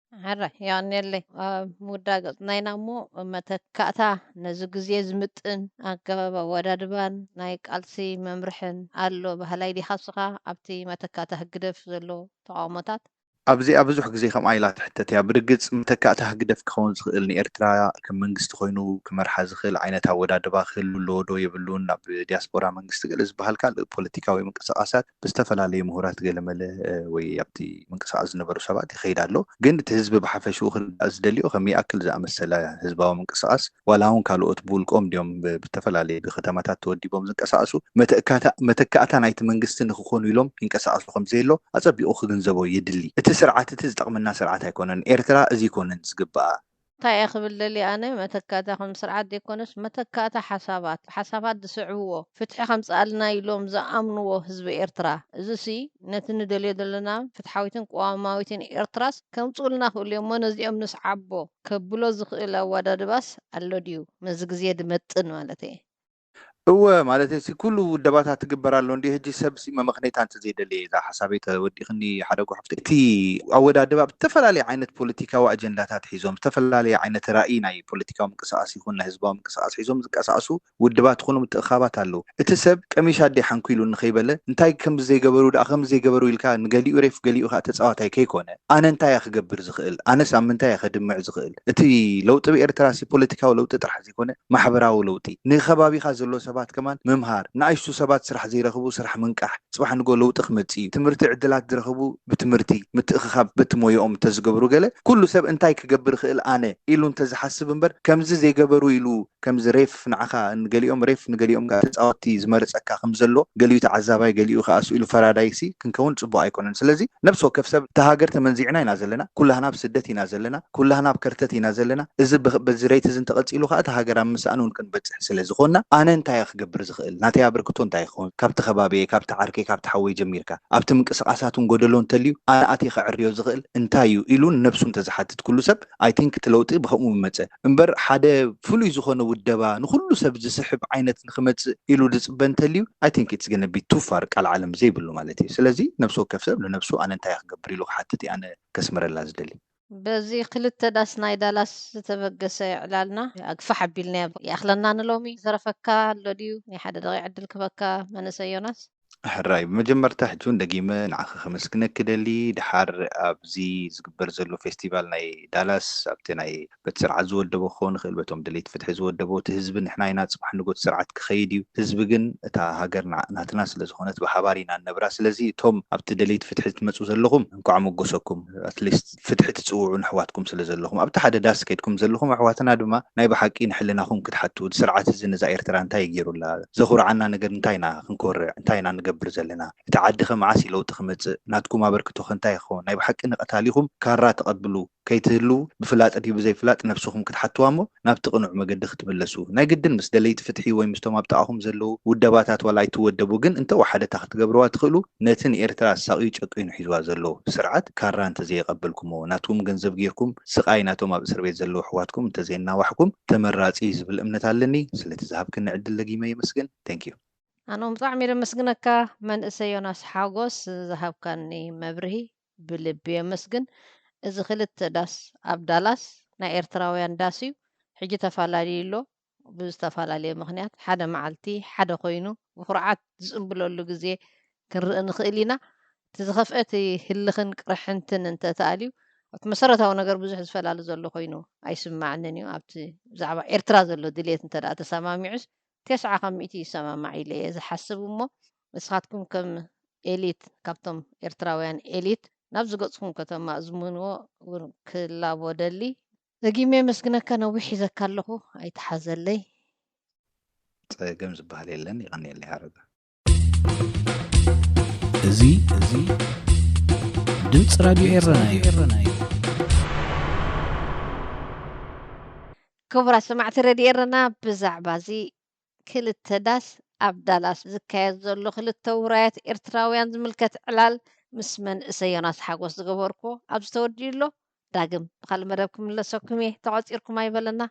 ሕራይ የቐንየለይ። ኣብ ምውዳእ ገጽናይና እሞ መተካእታ ነዚ ግዜ ዝምጥን ኣገባብ ኣወዳድባን ናይ ቃልሲ መምርሕን ኣሎ ባህላይ ዲኻ ስኻ ኣብቲ መተካእታ ህግደፍ ዘሎ ተቃውሞታት? ኣብዚኣ ብዙሕ ግዜ ከምኣ ኢላ ትሕተት እያ። ብርግጽ መተካእታ ህግደፍ ክኸውን ዝኽእል ንኤርትራ ከም መንግስቲ ኮይኑ ክመርሓ ዝኽእል ዓይነት ኣወዳድባ ክህሉ ኣለዎ ዶ የብሉን? ኣብ ዲያስፖራ መንግስቲ ገለ ዝበሃል ካልእ ፖለቲካዊ ምንቅስቃሳት ብዝተፈላለዩ ምሁራት ገለመለ እ፣ ወይ ኣብቲ ምንቅስቃስ ዝነበሩ ሰባት ይኸይድ ኣሎ። ግን እቲ ህዝቢ ብሓፈሽኡ ክርዳእ ዝደልዮ ከም ይኣክል ዝኣመሰለ ህዝባዊ ምንቅስቃስ ዋላ እውን ካልኦት ብውልቆም ድዮም ብ- ብተፈላለየ ብከተማታት ተወዲቦም ዝንቀሳቀሱ መተእካታ- መተካእታ ናይቲ መንግስቲ ንክኾኑ ኢሎም ይንቀሳቀሱ ከም ዘየሎ ኣጸቢቑ ክግንዘቦ የድሊ። እቲ ስርዓት እቲ ዝጠቕመና ስርዓት ኣይኮነን። ኤርትራ እዚ ይኮነን ዝግብኣ። እንታይ እየ ክብል ደልየ ኣነ መተካእታ ከም ስርዓት ዘይኮነስ መተካእታ ሓሳባት ሓሳባት ዝስዕብዎ ፍትሒ ከምፅኣልና ኢሎም ዝኣምንዎ ህዝቢ ኤርትራ እዚሲ ነቲ ንደልዮ ዘለና ፍትሓዊትን ቅዋማዊትን ኤርትራስ ከምፅኡልና ክእሉ እሞ ነዚኦም ንስዓቦ ከብሎ ዝኽእል ኣወዳድባስ ኣሎ ድዩ? ነዚ ግዜ ድመጥን ማለት እየ። እወ፣ ማለት እዚ ኩሉ ውደባታት ትግበር ኣሎ እንዲ። ሕጂ ሰብ ሲ መመኽነይታ እንተ ዘይደለየ እዛ ሓሳበይ ተወዲኽኒ ሓደ ጉሕፍቲ። እቲ ኣወዳድባ ብተፈላለየ ዓይነት ፖለቲካዊ ኣጀንዳታት ሒዞም፣ ዝተፈላለየ ዓይነት ራእይ ናይ ፖለቲካዊ ምንቅስቃስ ይኹን ናይ ህዝባዊ ምንቅስቃስ ሒዞም ዝንቀሳቀሱ ውድባት ይኹኑ ምትእኻባት ኣለዉ። እቲ ሰብ ቀሚሽ ኣደይ ሓንኩ ኢሉ ንኸይበለ እንታይ ከም ዘይገበሩ ደኣ ከም ዘይገበሩ ኢልካ ንገሊኡ ሬፍ ገሊኡ ከዓ ተጻዋታይ ከይኮነ ኣነ እንታይ እየ ክገብር ዝኽእል? ኣነስ ኣብ ምንታይ እየ ከድምዕ ዝኽእል? እቲ ለውጢ ብኤርትራ ሲ ፖለቲካዊ ለውጢ ጥራሕ ዘይኮነ ማሕበራዊ ለውጢ ንከባቢኻ ዘሎ ሰባት ከማን ምምሃር፣ ንኣሽቱ ሰባት ስራሕ ዘይረኽቡ ስራሕ ምንቃሕ፣ ጽባሕ ንጎ ለውጢ ክመጽእ እዩ። ትምህርቲ ዕድላት ዝረኽቡ ብትምህርቲ ምትእኽኻብ በቲ ሞያኦም እንተዝገብሩ ገለ ኩሉ ሰብ እንታይ ክገብር ይኽእል ኣነ ኢሉ እንተዝሓስብ እምበር ከምዚ ዘይገበሩ ኢሉ ከምዚ ሬፍ ንዓኻ ንገሊኦም ሬፍ ንገሊኦም ጋር ተጻወትቲ ዝመርጸካ ከም ዘሎ ገሊኡ ተዓዛባይ ገሊኡ ከኣ ስኢሉ ፈራዳይሲ ክንከውን ጽቡቕ ኣይኮነን። ስለዚ ነብሲ ወከፍ ሰብ እታ ሃገር ተመንዚዕና ኢና ዘለና፣ ኩላህና ኣብ ስደት ኢና ዘለና፣ ኩላህና ኣብ ከርተት ኢና ዘለና። እዚ ብኽ- በዚ ሬት እዚ እንተቐጺሉ ከኣ እታ ሃገር ኣብ ምስኣን እውን ክንበጽሕ ስለ ዝኾንና ኣነ እንታይ እየ ክገብር ዝኽእል? ናተይ ኣበርክቶ እንታይ ይኸውን? ካብቲ ከባቢየ፣ ካብቲ ዓርከይ፣ ካብቲ ሓወይ ጀሚርካ ኣብቲ ምንቅስቃሳት እውን ጎደሎ እንተልዩ ኣነ ኣትየ ከዕርዮ ዝኽእል እንታይ እዩ ኢሉ ንነብሱ እንተዝሓትት ኩሉ ሰብ I think እቲ ለውጢ ብኸምኡ ምመጸ እምበር ሓደ ፍሉይ ዝኾነ ውደባ ንኹሉ ሰብ ዝስሕብ ዓይነት ንክመጽእ ኢሉ ዝጽበ እንተልዩ I think it's gonna be too far ቃል ዓለም ዘይብሉ ማለት እዩ። ስለዚ ነብሲ ወከፍ ሰብ ንነብሱ ኣነ እንታይ ክገብር ኢሉ ክሓትት እዩ ኣነ ከስምረላ ዝደሊ። በዚ ክልተ ዳስ ናይ ዳላስ ዝተበገሰ ዕላልና ኣግፋሕ ኣቢልና ይኣኽለና ንሎሚ። ዝተረፈካ ኣሎ ድዩ? ናይ ሓደ ደቂቕ ዕድል ክበካ መንእሰይ ዮናስ። ሕራይ፣ ብመጀመርታ ሕጂ እውን ደጊመ ንዓኺ ከመስግነኪ ደሊ። ድሓር ኣብዚ ዝግበር ዘሎ ፌስቲቫል ናይ ዳላስ ኣብቲ ናይ በቲ ስርዓት ዝወደቦ ክኸውን ይኽእል፣ በቶም ደለይቲ ፍትሒ ዝወደቦ፣ እቲ ህዝቢ ንሕና ኢና ጽባሕ ንጎት ስርዓት ክኸይድ እዩ። ህዝቢ ግን እታ ሃገር ና- ናትና ስለ ዝኾነት ብሓባር ኢና ንነብራ። ስለዚ እቶም ኣብቲ ደለይቲ ፍትሒ ትመጹ ዘለኹም እንኳዕ መጎሰኩም። ኣትሊስት ፍትሒ ትጽውዑ ንኣሕዋትኩም ስለ ዘለኹም ኣብቲ ሓደ ዳስ ከይድኩም ዘለኹም ኣሕዋትና ድማ ናይ ብሓቂ ንሕልናኹም ክትሓቱ፣ እቲ ስርዓት እዚ ነዛ ኤርትራ እንታይ ገይሩላ? ዘኹርዓና ነገር እንታይ ኢና ክንኮርዕ? እንታይ ኢና ንገብር ዘለና? እቲ ዓዲ ከ መዓስ እዩ ለውጢ ክመጽእ? ናትኩም ኣበርክቶ ከ እንታይ ይኸውን? ናይ ብሓቂ ንቐታሊኹም ካራ ተቐብሉ ከይትህልዉ ብፍላጥ ድዩ ብዘይፍላጥ ነብስኹም ክትሓትዋ እሞ ናብቲ ቅኑዕ መገዲ ክትምለሱ ናይ ግድን ምስ ደለይቲ ፍትሒ ወይ ምስቶም ኣብ ጥቓኹም ዘለዉ ውደባታት ዋላ ኣይትወደቡ ግን እንተ ወሓደታ ክትገብርዋ ትኽእሉ ነቲ ንኤርትራ ኣሳቕዩ ጨቂኑ ሒዝዋ ዘሎ ስርዓት ካራ እንተዘየቐበልኩሞ ናትኩም ገንዘብ ጌርኩም ስቓይ ናቶም ኣብ እስር ቤት ዘለዉ ኣሕዋትኩም እንተዘየናዋሕኩም ተመራጺ እዩ ዝብል እምነት ኣለኒ። ስለቲ ዝሃብክኒ ዕድል ደጊመ የመስግን። Thank you። ኣነ እውን ብጣዕሚ እየ ዘመስግነካ መንእሰይ ዮናስ ሓጎስ ዝሃብካኒ መብርሂ ብልቢ የመስግን። እዚ ክልተ ዳስ ኣብ ዳላስ ናይ ኤርትራውያን ዳስ እዩ። ሕጂ ተፈላለዩ ኣሎ ብዝተፈላለየ ምኽንያት ሓደ መዓልቲ ሓደ ኮይኑ ብኩርዓት ዝጽንብለሉ ግዜ ክንርኢ ንኽእል ኢና። እቲ ዝኸፍአ እቲ ህልኽን ቅርሕንትን እንተተኣልዩ ኣብቲ መሰረታዊ ነገር ብዙሕ ዝፈላለ ዘሎ ኮይኑ ኣይስማዕንን እዩ። ኣብቲ ብዛዕባ ኤርትራ ዘሎ ድልየት እንተ ደኣ ተሰማሚዑስ ተስዓ ካብ ሚእቲ ይሰማማዕ ኢለ እየ ዝሓስብ እሞ ንስኻትኩም ከም ኤሊት ካብቶም ኤርትራውያን ኤሊት ናብ ዝገጽኩም ከተማ ዝምህንዎ እውን ክላቦ ደሊ ደጊመ የመስግነካ። ነዊሕ ሒዘካ ኣለኹ ኣይትሓዘለይ። ጸገም ዝበሃል የለን። ይቐንየለይ ሓረጋ። እዚ እዚ ድምፂ ራድዮ ኤረና እዩ። ክቡራት ሰማዕቲ ረድዮ ኤረና ብዛዕባ እዚ ክልተ ዳስ ኣብ ዳላስ ዝካየድ ዘሎ ክልተ ውራያት ኤርትራውያን ዝምልከት ዕላል ምስ መንእሰይ ዮናስ ሓጎስ ዝገበርኩዎ ኣብዚ ተወዲኡ ኣሎ። ዳግም ብካልእ መደብ ክምለሰኩም እየ። ተቋፂርኩም ኣይበለና።